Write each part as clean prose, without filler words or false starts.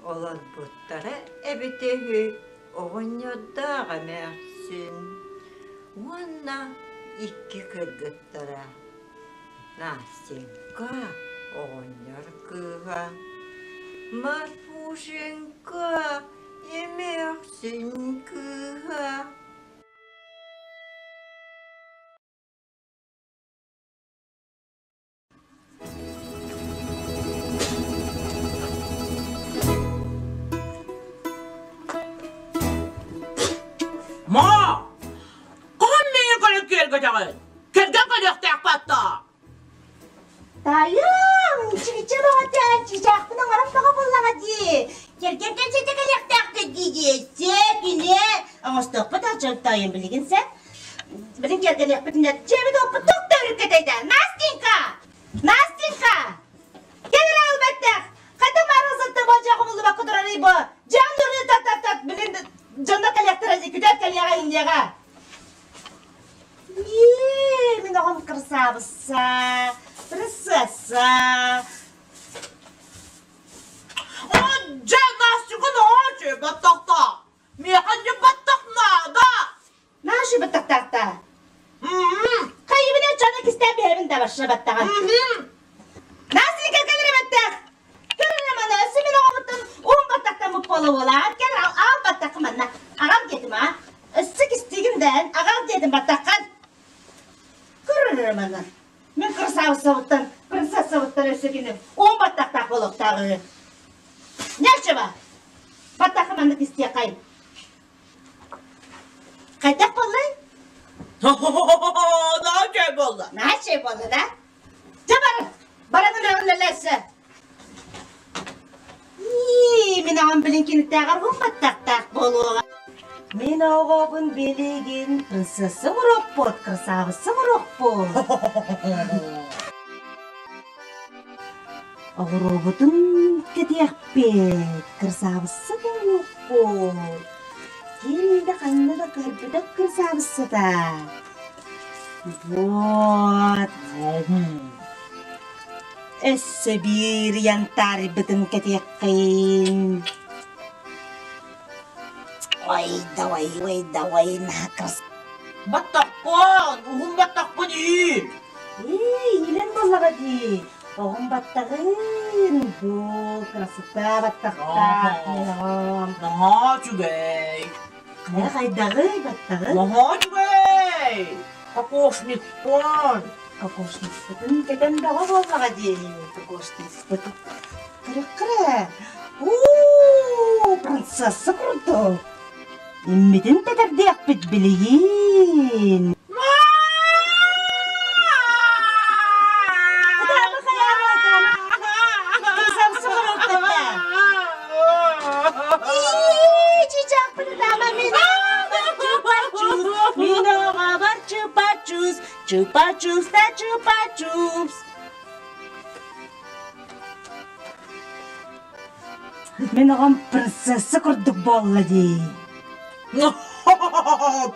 Олорбуттара эбитэ үһү оҕонньордоох эмээхсин уонна икки кыргыттара Настенька оҕонньор кыыһа, Марфушенька эмээхсин кыыһа. Ма! Хаһан миигин көрөн күөргэтэҕин? Кэргэн кэлиэхтээхпэт даа? Таайым, чигиччэ бөҕөтөөн, чыычаахпын оҥорон бөҕө буоллаҕа дии. Кэргэн кэлсэтэ кэлиэхтээхтэр дии-дии. Кини оҥостуохпут алдьан таайым билигин сэ. Билин кэргэниэхпитинэ дьиэбит уоппут туох да өрүккэтэйдэ. Настенька! Настенька! Кэл эрэ албаттах! Хата маарылсытта болдьоох хомуллубакка турарый бу? Дьон нуруу тат-тат-тат билин дьонно кэлиэхтэрэ күтэр кэлиэҕэ инниэҕэ. Ии, мин оҕом кырасаабысса, принцесса. О, дьэ, Настюка наһаа баттахтаах. Миэхэ дьэ баттах наада. Наша баттахтаахта. Хайыбына чаны кистээн биһэбин да барша баттаҕын. Настенька кэлэрэ баттах. Көрүнэ маны өссө мин оҕобуттан уун баттахтаммыт буола буолаат кэл аал баттаххын манна аҕал диэтим аа. Өссө кистиигин да эн аҕал диэтим баттаххын. Көрүнэ маны. Мин красавицабыттан, принцессабыттан өссө кини уун баттахтаах буолуохтааҕы. Нечего! Баттаххын манна кистиэххэй. Хайдах буоллай? Наһаа үчүгэй буолла. Наһаа үчүгэй буолла да? Дьэ бар, баран үлэҕин Ии, мин оҕом билин киниттээҕэр уһун баттахтаах буолуоҕа. Мин оҕобун билигин принцесса оҥоруохпут, красавица оҥоруохпут. Оҕуруобутун кэтиэхпит, кырасаабысса буолуохпут. Ким да ханна да көрбөтөх кырасаабыссата. Вот. Өссө биир янтарьбытын кэтиэххин. Ой, давай, ой, давай, наһаа крас. Баттахпын, уһун баттахпын иир. Ии, иилэн буоллаҕа дии. Оҕом баттаҕын, бу красота баттахтаах оҕом. Наһаа үчүгэй. Хайа хайдаҕый баттаҕын? Наһаа үчүгэй. Кокошникпын. Кокошникпытын кэтэн бөҕө буоллаҕа дии, кокошникпыт. Кырыккырэ. Уу, принцесса курдук. Иммитин тэтэрдиэхпит билигин. Чупа-чупс, да чупа-чупс. Мин оҕом принцесса курдук буолла дии.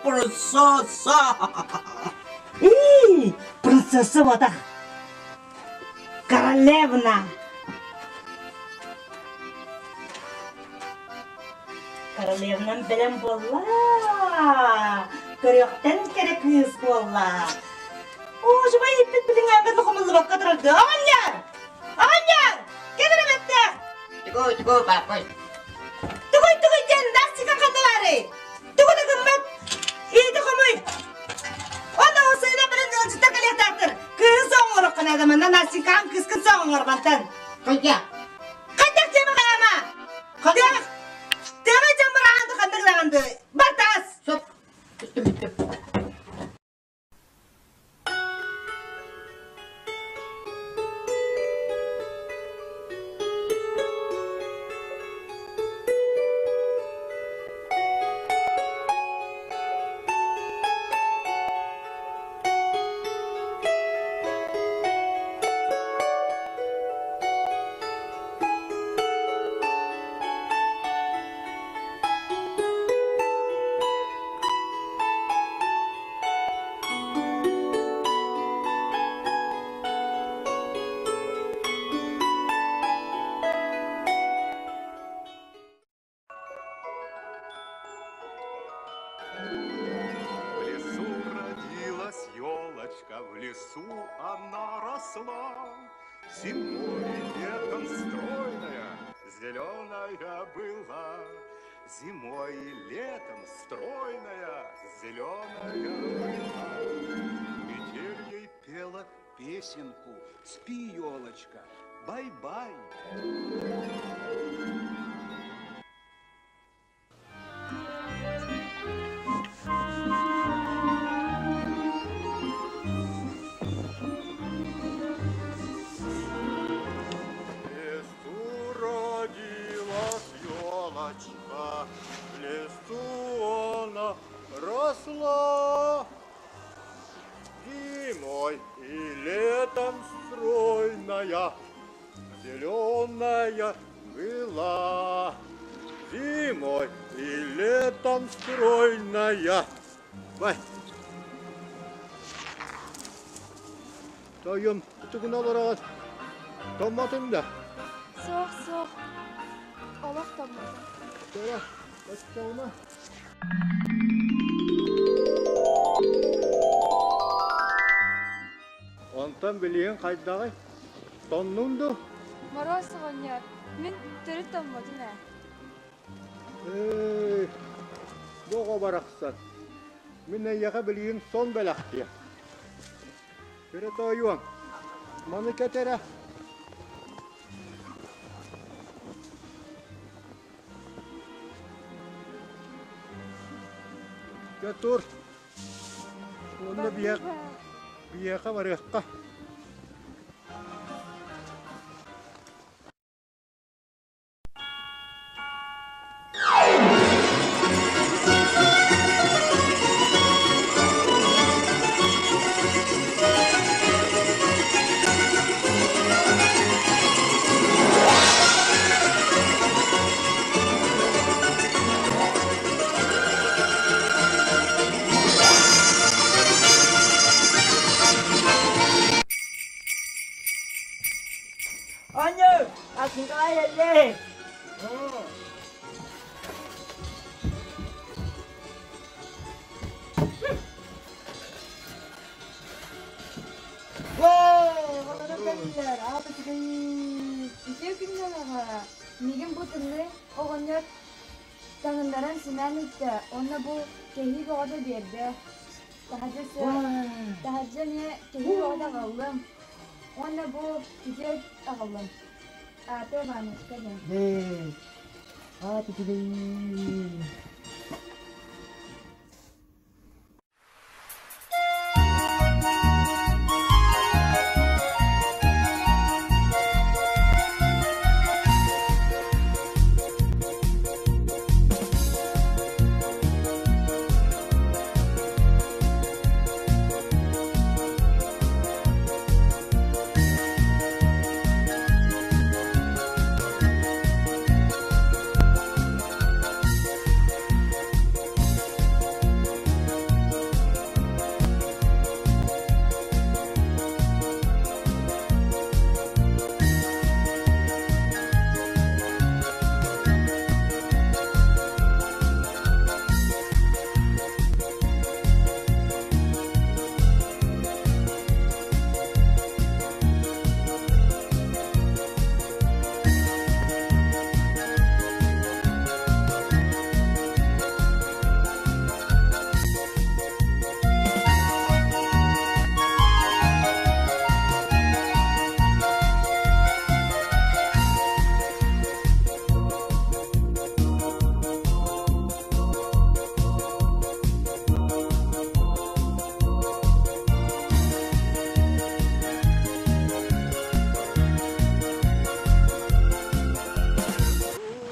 Принцесса! Ии, принцесса буотах. Королевна. Королевнам бэлэм буолла. Көрүөхтэн кэрэ кыыс буолла. Оо, жубай иппит билиҥҥээҥҥэ хомуллубакка турарды. Оҕонньор! Оҕонньор! Кэл эрэ бэттэх! Тугу, тугу, папа? Тугуй, тугуй диэн Настика ханна баарый? Тугу да гыммат! Иити хомуй! Онно сыына билин ыалдьыттар кэлиэхтээхтэр. Кыыһын соҕ оҥоруохха наада манна Настикаҕын кыыскын соҕ оҥор мантан. Хайа? Хайдах диэмэ хайама? Тыаҕа тыаҕа дьон бырааһанды ханнык даҕанды. Бар таас! Сөп. Бүттүм, бүттүм. росла. Зимой и летом стройная, зеленая была. Зимой и летом стройная, зеленая была. Метель ей пела песенку «Спи, елочка, бай-бай». В лесу родилась елочка, в лесу она росла. Зимой и летом стройная, зеленая была. Зимой и летом стройная. Бай. Тойом, тугуналараад томмотун да. Суох, суох. Олох томмотум. Тура, оччоҕуна. Онтон билигин хайдаҕый? Тоннуҥ дуу? Моруос оҕонньор, мин төрүт томмотум ээ. Ээ, бу оҕо барахсан. Мин эйиэхэ билигин сон бэлэхтиэм. Кэрэ тоойуом, маны кэт эрэ. Дьэ тур. Уонна биһиэхэ барыахха. Оонньуу, Николай эллэй. Үтүө күннэр аҕа. Миигин бу тымныы оҕонньор таҥыннаран симээн ыытта уонна бу кэһии бөҕөтө биэрдэ. Таһырдьа таһырдьа эмиэ кэһии бөҕөтө аҕаллым. Уонна бу күтүөт аҕаллым. Аата Иванушка диэн. Аата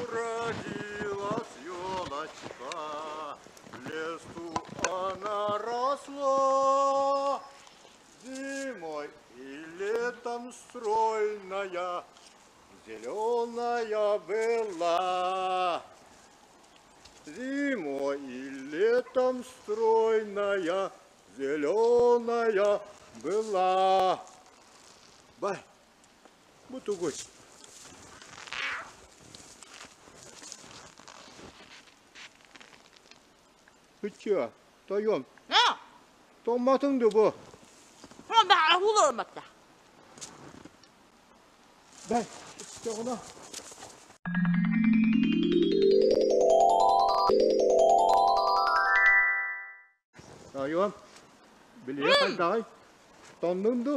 Уродилась елочка, в лесу она росла. Зимой и летом стройная, зеленая была. Зимой и летом стройная, зеленая была. Бай, бутугуй. Ычча, тойон, томматың ду бу? Бай, тоҕуна. Айуан, билиэ хайдаҕай? Тоннун ду?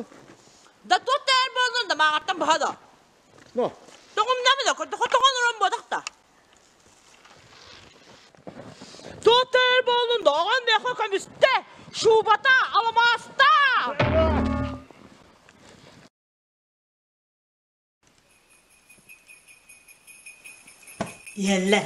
Да тут тээр буоллун да мааҕаттан быһа да. Но. Тоҕумнамы да, тоҕон уран буотах да. Тут тээр буоллун да, оҕон мехо көмүстэ, шубата, алмааста! Иһэллэр.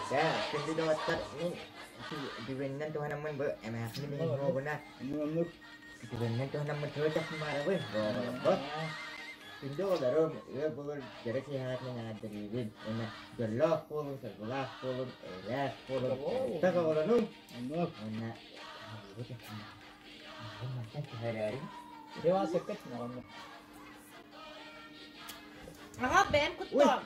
Даа, күндү доҕоттор, мин түгэнинэн туһанаммын бу эмээхсини мин уһуобуна түгэнинэн туһанаммын тыл тахсымаарабын оҕолорбор. Күндү оҕолорум, ыал буолар дьоро киэһэҕитинэн эҕэрдэлиибин уонна дьоллоох буолуҥ, соргулаах буолуҥ, эйэлээх буолуҥ, элбэх оҕолонуҥ уонна мантан түһэрээриҥ. Аҕа бэйэм куттуом.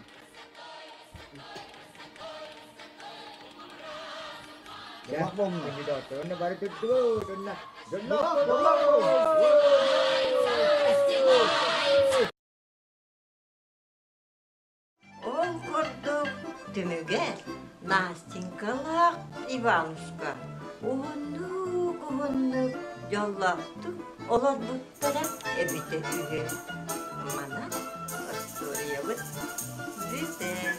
Күндү доҕоттор, уонна бары турдубут, уонна дьоллоох буолуҥ! Ол курдук түмүгэр Настенькалаах Иванушка уһуннук-уһуннук дьоллоохтук олорбуттара эбитэ үһү. Манан остуоруйабыт бүтэр.